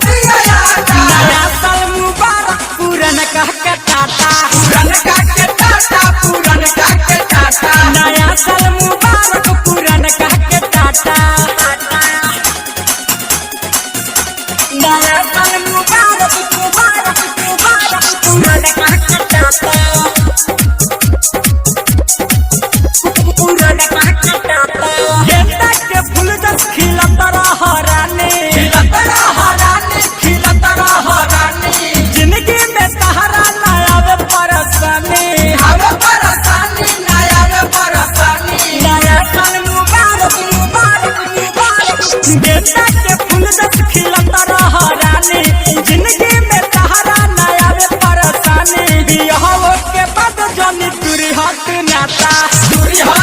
पिया आटा। नया साल मुबारक पुरन कह के टाटा। पुरनका के टाटा, पुरनका के टाटा। नया साल मुबारक पुरन कह के टाटा। नया साल मुबारक मुबारक मुबारक पुरन कह के टाटा। पुरन कह के टाटा। गेंदा के फूल जस खिलत रह रानी। खिलत रह रानी, खिलत रह रानी। जिंदगी में तहरा ना आवे परेशानी। आवे परेशानी ना आवे परेशानी। नया साल मुबारक मुबारक मुबारक। गेंदा के फूल जस खिलत रह रानी। जिंदगी में तहरा ना आवे परेशानी। बियाहो के बाद जनी तुरी हट नाता। दूरी हो